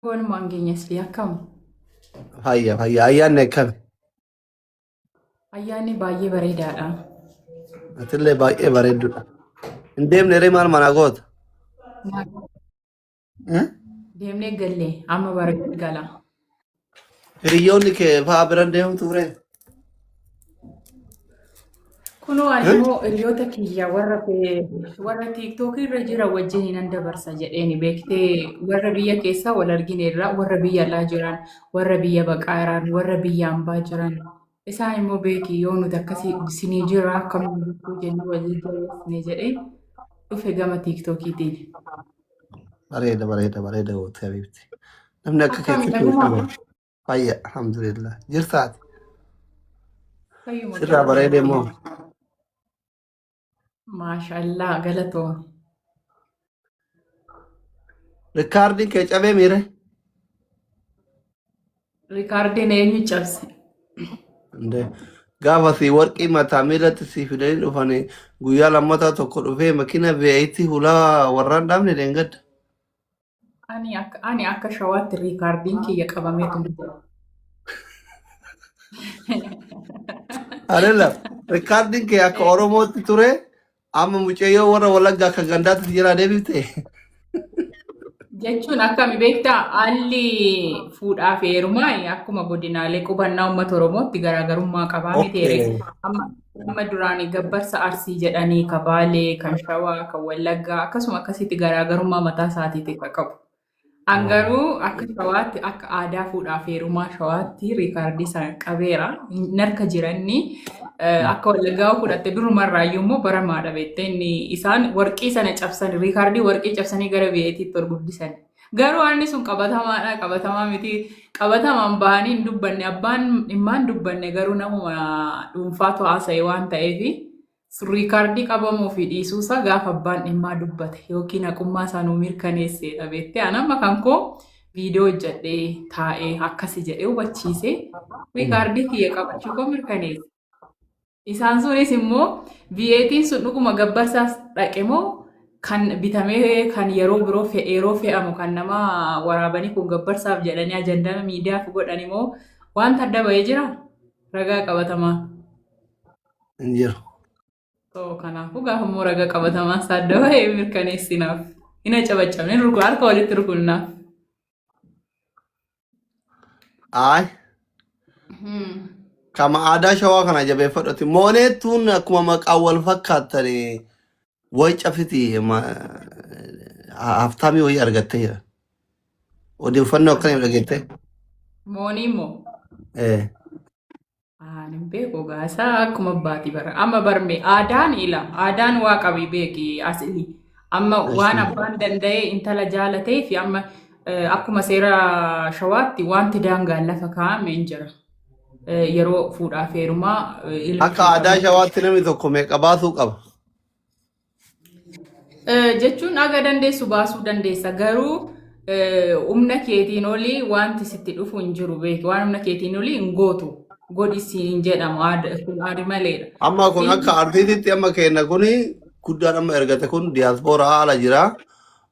Walumaan geenyas akkam? Fayya fayya ayyaanni akkami? Ayyaanni baay'ee bareedaadha. Atillee baay'ee bareeddudha. Hin deemne ree maal manaa goota? Eh? Deemnee galle amma bareedu gala. Hiriyoonni kee fa'aa biran deemtu ree? Kunoo ani immoo hiriyoota kiyya warra warra tiiktookii irra jira wajjin nan dabarsa jedheeni beektee warra biyya keessaa wal argine irraa warra biyya alaa jiran warra biyya baqaa jiran warra biyya ambaa jiran isaan immoo beeki yoo nuti akkasii sinii jira akkam jirtu jennee wal jabeessine jedhee dhufe gama tiiktookiitiin. Bareeda bareeda bareeda goote habiibti. Namni akka Akkami keetti kun nagumaa? qabu. Fayya alhamdulillah. Jirtaati. Fayyuma Sirraa galata bareede immoo. rabbii. Maashaallah galatoome. Rikaardiin kee cabee miire. Rikaardiin eenyu cabse? Indee. Gaafa si warqii mataa miilatti si fidanii dhufanii guyyaa lammataa tokko dhufee makiina V8 hulaa warraan dhaabne deengadda. Ani akka shawaatti riikaardiin kiyya qabameetu jira. Adela, rikaardiin kee akka Oromootti ture amma mucayyoo warra Wallaggaa akka gandaatti si jalaa deebifte. Jechuun akkami beektaa haalli fuudhaa fi heerumaa akkuma godinaalee qubannaa uummata Oromootti garaagarummaa qabaa miti here. Amma duraanii gabbarsa Arsii jedhanii ka Baalee, kan Shawaa, kan Wallaggaa akkasuma akkasitti garaagarummaa mataa isaatiitti kan qabu. An garuu akka Shawaatti akka aadaa fuudhaa fi heerumaa Shawaatti riikaardii sana qabeera. Narka jiranni akka Wallaggaa yoo fudhatte durumarraayyuu immoo baramaadha beektee inni isaan warqii sana cabsan riikaardii warqii cabsanii gara biyyeetiitti ol guddisan. Garuu wanni sun qabatamaadha qabatamaa miti qabatamaan bahanii hin dubbanne abbaan dhimmaan dubbanne garuu namuma dhuunfaatu haasa'e waan ta'eef sun riikaardii qabamuu fi dhiisuusaa gaafa abbaan dhimmaa dubbate yookiin haqummaa isaa nuu mirkaneesseedha beektee an amma kan koo viidiyoo hojjedhee taa'ee akkasi jedhee hubachiisee riikaardii kiyya qabachuu koo mirkaneesse. Isaan sunis immoo V8 sun dhuguma gabbarsaas dhaqe moo kan bitamee kan yeroo biroo yeroo fe'amu kan nama waraabanii kun gabbarsaaf jedhanii ajandaa miidiyaaf godhan immoo wanta adda bahee jira ragaa qabatamaa. Hin jiru. So, kanaafuu gaafa immoo ragaa qabatamaa isaa adda bahee mirkaneessinaaf. Hin acabacabne harka walitti rukunnaaf. Ayi. Kama aadaa shawaa kana jabeeffadhuti. Mooneettuun akkuma maqaan wal fakkaattani wayi cabsiti haftaamii wayii argattee jira. Odeeffannoo akkamii dhageette? Moonii immoo. Eh. Ani hin beeku gaasaa akkuma abbaati bara. Amma barme aadaan ila aadaan waa qabi beeki asli. Amma waan abbaan danda'ee intala jaalatee fi amma akkuma seera shawaatti wanti daangaan lafa kaa'ame hin jira. Yeroo fuudhaa fi heerumaa ilmi Akka aadaa shawaatti namni tokko meeqa baasuu qaba? Jechuun aga dandeessu baasuu dandeessa garuu humna keetiin olii wanti sitti dhufu hin jiru beeki waan humna keetiin olii hin gootu godhi siin jedhamu kun aadi maleedha. Amma kun akka artiititti amma kenna kuni guddaan amma ergate kun diyaaspooraa haala jira.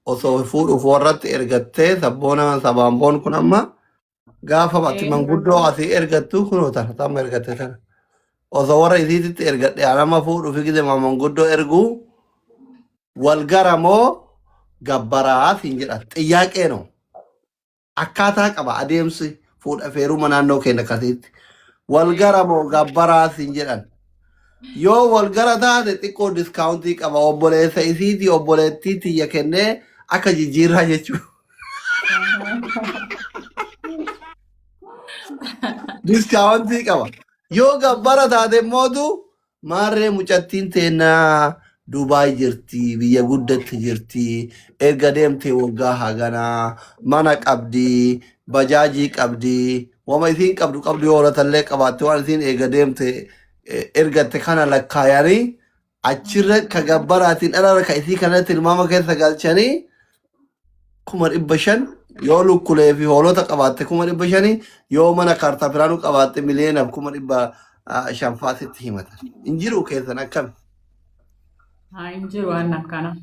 Osoo fuudhuuf warratti ergattee sabboona sabaanboon kun amma Gaafa ati manguddoo asii ergattu kunoo tana tamma ergatte tana. Osoo warra isiititti ergadhe anama fuudhu fi gidema manguddoo erguu wal gara moo gabbaraa siin jedha. Xiyyaaqee noo. Akkaataa qaba adeemsi fuudha feeruma naannoo keenya akkasiitti. Wal gara moo gabbaraa siin jedhan. Yoo wal gara taate xiqqoo diskaawuntii qaba obboleessa isiitii obboleettii tiyya kennee akka jijjiirraa jechuudha. Diskaawwantii qaba. Yoo gabbara taate mootu maarree mucattiin teennaa Dubaay jirti, biyya guddatti jirti, erga deemte waggaa haganaa, mana qabdi, bajaajii qabdi, wama isiin qabdu qabdu yoo horatallee qabaatte waan isiin eega deemte ergatte kana lakkaayanii achirra ka gabbaraatiin dhala ka isii kana tilmaama keessa galchanii 500,000 yoo lukkulee fi hoolota qabaatte 500,000 yoo mana kaartaa firaanuu qabaatte miliyoonaaf 500,000 fa'aa sitti himatan. Hin jiru keessan akkami? Haa hin jiru waan akkana.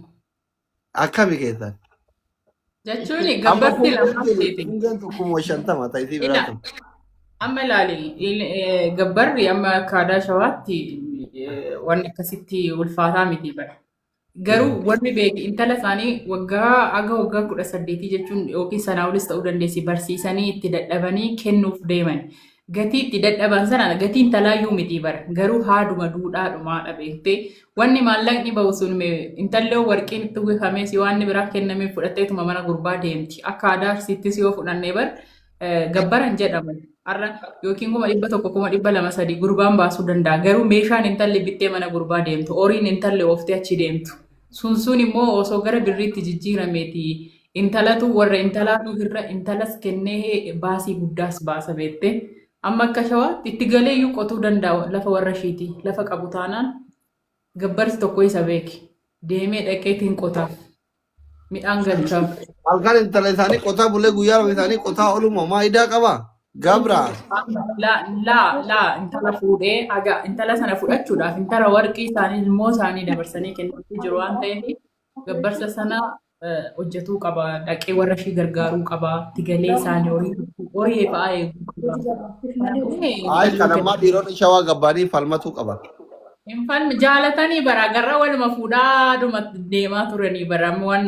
Akkami keessan? Jechuun Amma gabbarti lamaan fungeen teeti. fungeen tokkuma 50 ta'isii Ila biraatu. amma ilaali gabbarri amma akka aadaa shawaatti wanni akkasitti ulfaataa miti bara. Garuu warri beeki intala isaanii waggaa aga waggaa 18 jechuun yookiin sanaa olis ta'uu dandeessi barsiisanii itti dadhabanii kennuuf deeman. Gatii itti dadhaban sana gatii intalaayyuu miti bara. Garuu haaduma duudhaadhumaadha beektee. Wanni maallaqni bahu sun intallee warqiin itti uwwifamees waan biraa kennamee fudhatteetuma mana gurbaa deemti. Akka aadaa Arsiittis yoo fudhannee bar gabbaran jedhamu. Har'a yookiin 100,000 200,000 3 gurbaan baasuu danda'a. Garuu meeshaan intalli bittee mana gurbaa deemtu, horiin intalli ooftee achi deemtu. Sun sun immoo osoo gara birriitti jijjiirameeti. Intalatu warra intalaatu irra intalas kennee baasii guddaas baasa beektee. Amma akka shawaatti itti galee iyyuu qotuu danda'a lafa warra ishiiti. Lafa qabu taanaan gabbarsi tokko isa beeki. Deemee dhaqeetiin qotaaf. Midhaan galchaaf. Halkan intala isaanii qotaa bulee guyyaa lama isaanii qotaa ooluma maayidaa qaba. Gabra. Laa laa laa, intala fuudhee haga intala sana fudhachuudhaaf intala warqii isaanii ilmoo isaanii dabarsanii kennuufi jiru waan ta'eef gabbarsa sana hojjetuu qaba. Dhaqee warra ishii gargaaruu qaba. Itti galee isaanii horii horii fa'aa eeguu qaba. Ayi kan ammaa dhiironni shawaa gabbaanii falmatuu qaban. Hin falmi jaalatanii bara garra waluma fuudhaa dhuma deemaa turanii bara amma waan.